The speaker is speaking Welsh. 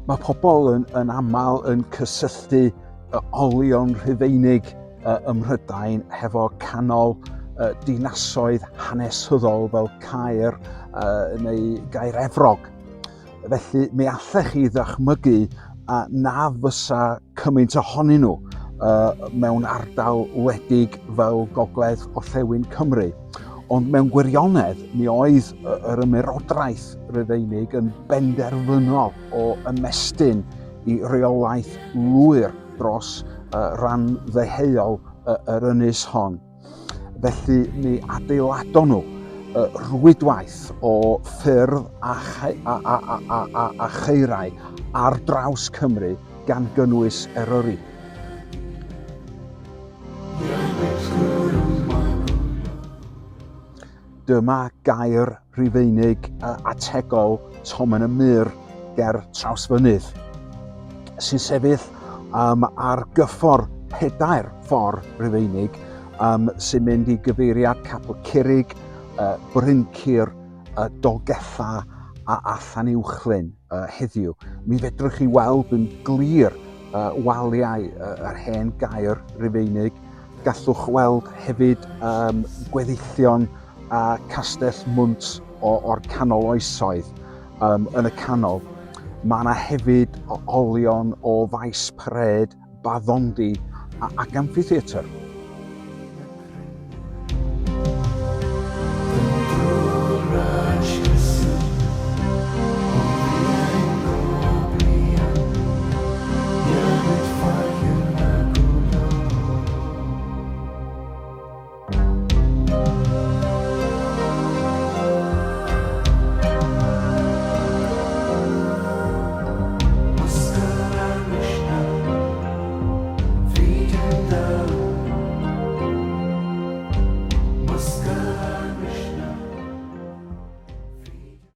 Mae pobl yn, yn aml yn cysylltu olion Rhufeinig ym Mhrydain hefo canol dinasoedd hanesyddol fel Caer neu Gaer Efrog. Felly mi allech chi ddychmygu na fysa cymaint ohonyn nhw mewn ardal wledig fel Gogledd Orllewin Cymru. Ond mewn gwirionedd, mi oedd yr ymerodraeth Rufeinig yn benderfynol o ymestyn i reolaeth lwyr dros ran ddeheuol yr ynys hon. Felly mi adeiladon nhw rwydwaith o ffyrdd a, a, a, a, a, a, a chaerau ar draws Cymru gan gynnwys Eryri. Dyma gaer Rhufeinig ategol Tomen y Mur ger Trawsfynydd, sy'n sefyll um, ar gyffordd pedair ffordd Rufeinig um, sy'n mynd i gyfeiriad Capel Curig, uh, Bryncir, uh, Dolgellau a allan Uwchlyn uh, heddiw. Mi fedrwch chi weld yn glir uh, waliau uh, yr hen gaer Rufeinig. Gallwch weld hefyd um, gweddillion a castell mwnt o'r canol oesoedd um, yn y canol. Mae yna hefyd olion o faes parêd, baddondi ac amphitheatr.